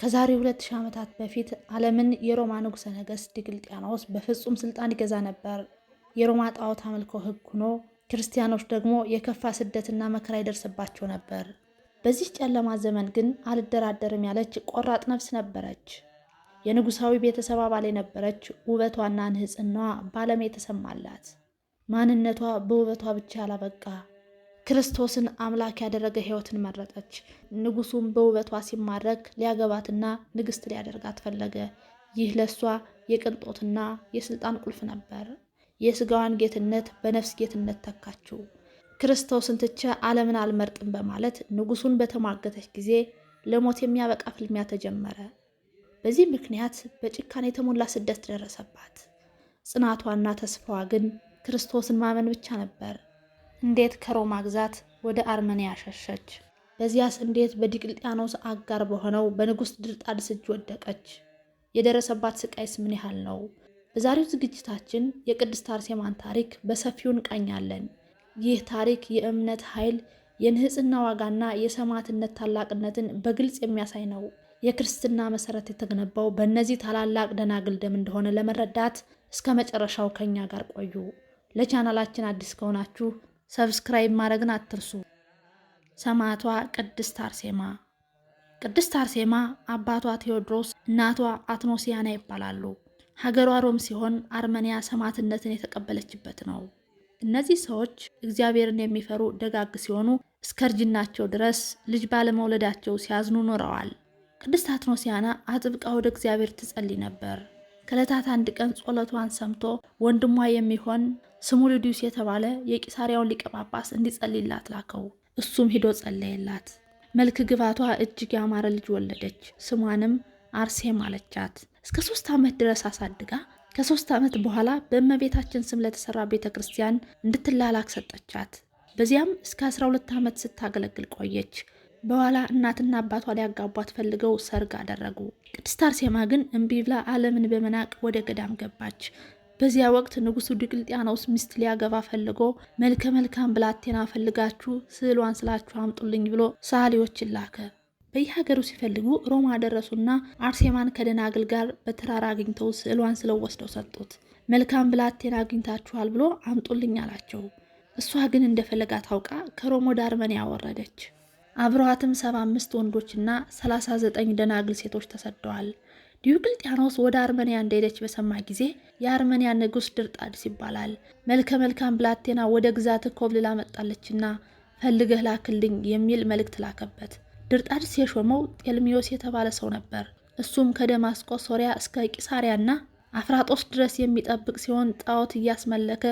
ከዛሬ 2000 ዓመታት በፊት ዓለምን የሮማ ንጉሠ ነገሥት ዲዮቅልጥያኖስ በፍጹም ስልጣን ይገዛ ነበር። የሮማ ጣዖት አምልኮ ሕግ ሆኖ ክርስቲያኖች ደግሞ የከፋ ስደትና መከራ ይደርስባቸው ነበር። በዚህ ጨለማ ዘመን ግን አልደራደርም ያለች ቆራጥ ነፍስ ነበረች። የንጉሳዊ ቤተሰብ አባል የነበረች፣ ውበቷና ንጽሕናዋ በዓለም የተሰማላት፣ ማንነቷ በውበቷ ብቻ ያላበቃ፣ ክርስቶስን አምላክ ያደረገ ሕይወትን መረጠች። ንጉሱም በውበቷ ሲማረክ ሊያገባትና ንግስት ሊያደርጋት ፈለገ። ይህ ለእሷ የቅንጦትና የስልጣን ቁልፍ ነበር። የስጋዋን ጌትነት በነፍስ ጌትነት ተካችው። ክርስቶስን ትቼ ዓለምን አልመርጥም በማለት ንጉሱን በተሟገተች ጊዜ ለሞት የሚያበቃ ፍልሚያ ተጀመረ። በዚህ ምክንያት በጭካኔ የተሞላ ስደት ደረሰባት። ጽናቷና ተስፋዋ ግን ክርስቶስን ማመን ብቻ ነበር። እንዴት ከሮማ ግዛት ወደ አርመንያ ሸሸች? በዚያስ እንዴት በዲቅልጥያኖስ አጋር በሆነው በንጉሥ ድርጣድስ እጅ ወደቀች? የደረሰባት ስቃይስ ምን ያህል ነው? በዛሬው ዝግጅታችን የቅድስት አርሴማን ታሪክ በሰፊው እንቃኛለን። ይህ ታሪክ የእምነት ኃይል፣ የንጽሕና ዋጋና የሰማዕትነት ታላቅነትን በግልጽ የሚያሳይ ነው። የክርስትና መሰረት የተገነባው በእነዚህ ታላላቅ ደናግል ደም እንደሆነ ለመረዳት እስከ መጨረሻው ከኛ ጋር ቆዩ። ለቻናላችን አዲስ ከሆናችሁ subscribe ማድረግን አትርሱ። ሰማዕቷ ቅድስት አርሴማ። ቅድስት አርሴማ አባቷ ቴዎድሮስ፣ እናቷ አትኖሲያና ይባላሉ። ሀገሯ ሮም ሲሆን አርመንያ ሰማዕትነትን የተቀበለችበት ነው። እነዚህ ሰዎች እግዚአብሔርን የሚፈሩ ደጋግ ሲሆኑ እስከ እርጅናቸው ድረስ ልጅ ባለመውለዳቸው ሲያዝኑ ኖረዋል። ቅድስት አትኖሲያና አጥብቃ ወደ እግዚአብሔር ትጸልይ ነበር። ከዕለታት አንድ ቀን ጸሎቷን ሰምቶ ወንድሟ የሚሆን ስሙ ሉዲዩስ የተባለ የቂሳሪያውን ሊቀ ጳጳስ እንዲጸልይላት ላከው። እሱም ሂዶ ጸለየላት። መልክ ግባቷ እጅግ ያማረ ልጅ ወለደች። ስሟንም አርሴማ አለቻት። እስከ 3 ዓመት ድረስ አሳድጋ ከ3 ዓመት በኋላ በእመቤታችን ስም ለተሰራ ቤተ ክርስቲያን እንድትላላክ ሰጠቻት። በዚያም እስከ 12 ዓመት ስታገለግል ቆየች። በኋላ እናትና አባቷ ሊያጋቧት ፈልገው ሰርግ አደረጉ። ቅድስት አርሴማ ግን እምቢ ብላ ዓለምን በመናቅ ወደ ገዳም ገባች። በዚያ ወቅት ንጉሱ ዲዮቅልጥያኖስ ሚስት ሊያገባ ፈልጎ መልከ መልካም ብላቴና ፈልጋችሁ ስዕሏን ስላችሁ አምጡልኝ ብሎ ሰዓሊዎችን ላከ። በየሀገሩ ሲፈልጉ ሮማ ደረሱና አርሴማን ከደናግል ጋር በተራራ አግኝተው ስዕሏን ስለው ወስደው ሰጡት። መልካም ብላቴና አግኝታችኋል ብሎ አምጡልኝ አላቸው። እሷ ግን እንደፈለጋት አውቃ ከሮም ወደ አርመንያ ወረደች። አብረዋትም 75 ወንዶችና 39 ደናግል ሴቶች ተሰደዋል። ዲዮቅልጥያኖስ ወደ አርመንያ እንደሄደች በሰማ ጊዜ የአርመንያ ንጉሥ ድርጣድስ ይባላል፣ መልከ መልካም ብላቴና ወደ ግዛት ኮብልላ መጣለችና ፈልገህ ላክልኝ የሚል መልእክት ላከበት። ድርጣድስ የሾመው ጤልሚዮስ የተባለ ሰው ነበር። እሱም ከደማስቆ ሶሪያ እስከ ቂሳሪያና አፍራጦስ ድረስ የሚጠብቅ ሲሆን ጣዖት እያስመለከ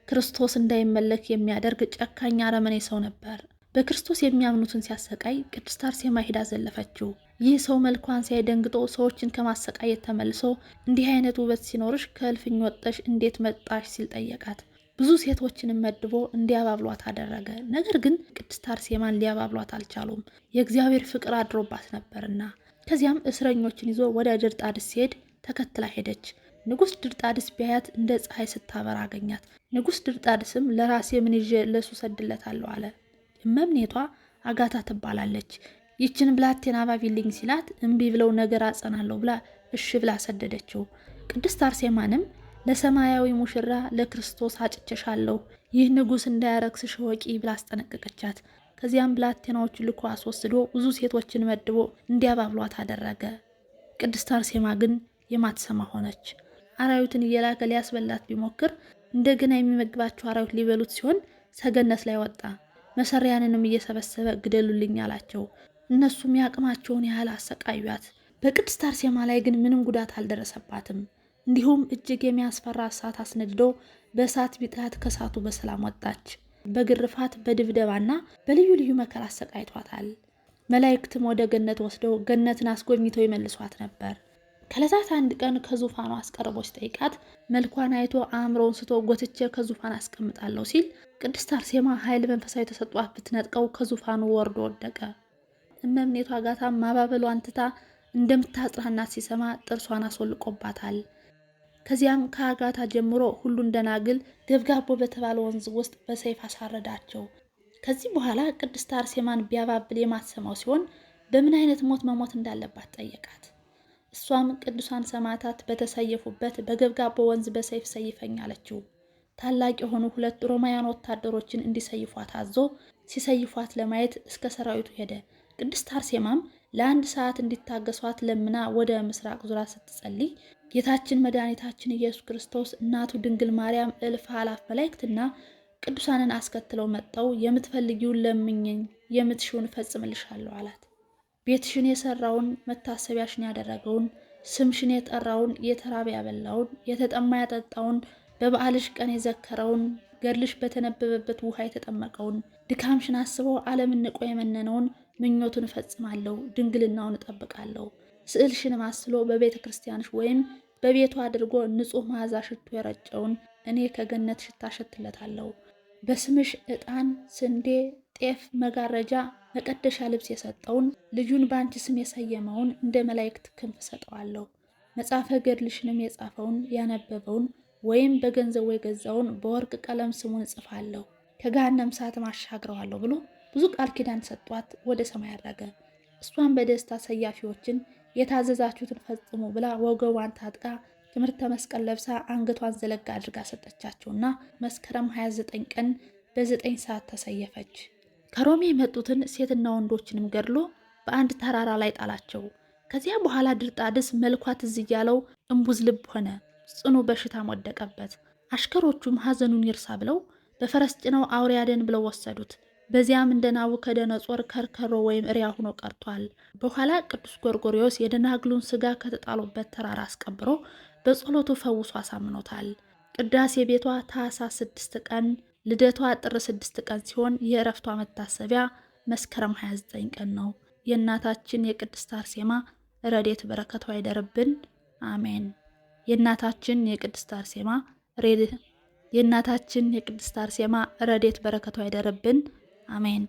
ክርስቶስ እንዳይመለክ የሚያደርግ ጨካኝ አረመኔ ሰው ነበር። በክርስቶስ የሚያምኑትን ሲያሰቃይ ቅድስት አርሴማ ሄዳ ዘለፈችው። ይህ ሰው መልኳን ሲያይ ደንግጦ ሰዎችን ከማሰቃየት ተመልሶ እንዲህ አይነት ውበት ሲኖርሽ ከእልፍኝ ወጥተሽ እንዴት መጣሽ ሲል ጠየቃት። ብዙ ሴቶችንም መድቦ እንዲያባብሏት አደረገ። ነገር ግን ቅድስት አርሴማን ሊያባብሏት አልቻሉም፣ የእግዚአብሔር ፍቅር አድሮባት ነበርና። ከዚያም እስረኞችን ይዞ ወደ ድርጣድስ ሲሄድ ተከትላ ሄደች። ንጉሥ ድርጣድስ ቢያያት እንደ ፀሐይ ስታበራ አገኛት። ንጉሥ ድርጣድስም ለራሴ ምን ይዤ ለሱ ሰድለታለሁ አለ። እመምኔቷ አጋታ ትባላለች። ይችን ብላቴና አባቢልኝ ሲላት እምቢ ብለው ነገር አጸናለሁ ብላ እሺ ብላ ሰደደችው። ቅድስት አርሴማንም ለሰማያዊ ሙሽራ ለክርስቶስ አጭቼሻለሁ፣ ይህ ንጉሥ እንዳያረክስሽ እወቂ ብላ አስጠነቀቀቻት። ከዚያም ብላቴናዎቹ ልኮ አስወስዶ ብዙ ሴቶችን መድቦ እንዲያባብሏት አደረገ። ቅድስት አርሴማ ግን የማትሰማ ሆነች። አራዊትን እየላከ ሊያስበላት ቢሞክር እንደገና የሚመግባቸው አራዊት ሊበሉት ሲሆን ሰገነት ላይ ወጣ። መሰሪያንንም እየሰበሰበ ግደሉልኝ አላቸው። እነሱም ያቅማቸውን ያህል አሰቃዩት። በቅድስት አርሴማ ላይ ግን ምንም ጉዳት አልደረሰባትም። እንዲሁም እጅግ የሚያስፈራ እሳት አስነድዶ በእሳት ቢጥላት ከእሳቱ በሰላም ወጣች። በግርፋት በድብደባና በልዩ ልዩ መከራ አሰቃይቷታል። መላእክትም ወደ ገነት ወስደው ገነትን አስጎብኝተው ይመልሷት ነበር። ከዕለታት አንድ ቀን ከዙፋኑ አስቀርቦ ሲጠይቃት መልኳን አይቶ አእምሮውን ስቶ ጎትቼ ከዙፋን አስቀምጣለሁ ሲል ቅድስት አርሴማ ኃይል መንፈሳዊ ተሰጧት ብትነጥቀው ከዙፋኑ ወርዶ ወደቀ። እመምኔቷ አጋታ ማባበሏን ትታ እንደምታጽናናት ሲሰማ ጥርሷን አስወልቆባታል። ከዚያም ከአጋታ ጀምሮ ሁሉን ደናግል ገብጋቦ በተባለ ወንዝ ውስጥ በሰይፍ አሳረዳቸው። ከዚህ በኋላ ቅድስት አርሴማን ቢያባብል የማትሰማው ሲሆን በምን አይነት ሞት መሞት እንዳለባት ጠየቃት። እሷም ቅዱሳን ሰማዕታት በተሰየፉበት በገብጋቦ ወንዝ በሰይፍ ሰይፈኝ አለችው። ታላቅ የሆኑ ሁለት ሮማውያን ወታደሮችን እንዲሰይፏት አዞ ሲሰይፏት ለማየት እስከ ሰራዊቱ ሄደ። ቅድስት አርሴማም ለአንድ ሰዓት እንዲታገሷት ለምና ወደ ምስራቅ ዙራ ስትጸልይ ጌታችን መድኃኒታችን ኢየሱስ ክርስቶስ፣ እናቱ ድንግል ማርያም፣ እልፍ አላፍ መላእክትና ቅዱሳንን አስከትለው መጥተው የምትፈልጊውን ለምኝኝ፣ የምትሽውን እፈጽምልሻለሁ አላት። ቤትሽን የሰራውን፣ መታሰቢያሽን ያደረገውን፣ ስምሽን የጠራውን፣ የተራበ ያበላውን፣ የተጠማ ያጠጣውን፣ በበዓልሽ ቀን የዘከረውን፣ ገድልሽ በተነበበበት ውሃ የተጠመቀውን፣ ድካምሽን አስበው ዓለምን ንቆ የመነነውን ምኞቱን እፈጽማለሁ፣ ድንግልናውን እጠብቃለሁ። ስዕልሽን ማስሎ በቤተ ክርስቲያንሽ ወይም በቤቱ አድርጎ ንጹሕ መዓዛ ሽቱ የረጨውን እኔ ከገነት ሽታ እሸትለታለሁ። በስምሽ ዕጣን፣ ስንዴ፣ ጤፍ፣ መጋረጃ፣ መቀደሻ ልብስ የሰጠውን፣ ልጁን በአንቺ ስም የሰየመውን እንደ መላእክት ክንፍ ሰጠዋለሁ። መጽሐፈ ገድልሽንም የጻፈውን ያነበበውን ወይም በገንዘቡ የገዛውን በወርቅ ቀለም ስሙን እጽፋለሁ፣ ከገሃነመ እሳትም አሻግረዋለሁ ብሎ ብዙ ቃል ኪዳን ሰጧት። ወደ ሰማይ አረገ። እሷን በደስታ ሰያፊዎችን የታዘዛችሁትን ፈጽሙ ብላ ወገቧን ታጥቃ ትምህርተ መስቀል ለብሳ አንገቷን ዘለጋ አድርጋ ሰጠቻቸውና መስከረም 29 ቀን በ9 ሰዓት ተሰየፈች። ከሮሜ የመጡትን ሴትና ወንዶችንም ገድሎ በአንድ ተራራ ላይ ጣላቸው። ከዚያ በኋላ ድርጣድስ መልኳ ትዝ እያለው እምቡዝ ልብ ሆነ፣ ጽኑ በሽታም ወደቀበት። አሽከሮቹም ሐዘኑን ይርሳ ብለው በፈረስ ጭነው አውሪያደን ብለው ወሰዱት። በዚያም እንደ ናቡከደነጾር ከርከሮ ወይም እሪያ ሆኖ ቀርቷል። በኋላ ቅዱስ ጎርጎርዮስ የደናግሉን ስጋ ከተጣሉበት ተራራ አስቀብሮ በጸሎቱ ፈውሶ አሳምኖታል። ቅዳሴ ቤቷ ታኅሳስ 6 ቀን፣ ልደቷ ጥር 6 ቀን ሲሆን የእረፍቷ መታሰቢያ መስከረም 29 ቀን ነው። የእናታችን የቅድስት አርሴማ ረድኤት በረከቷ ይደርብን፣ አሜን። የእናታችን የቅድስት አርሴማ የእናታችን የቅድስት አርሴማ ረድኤት በረከቷ ይደርብን፣ አሜን።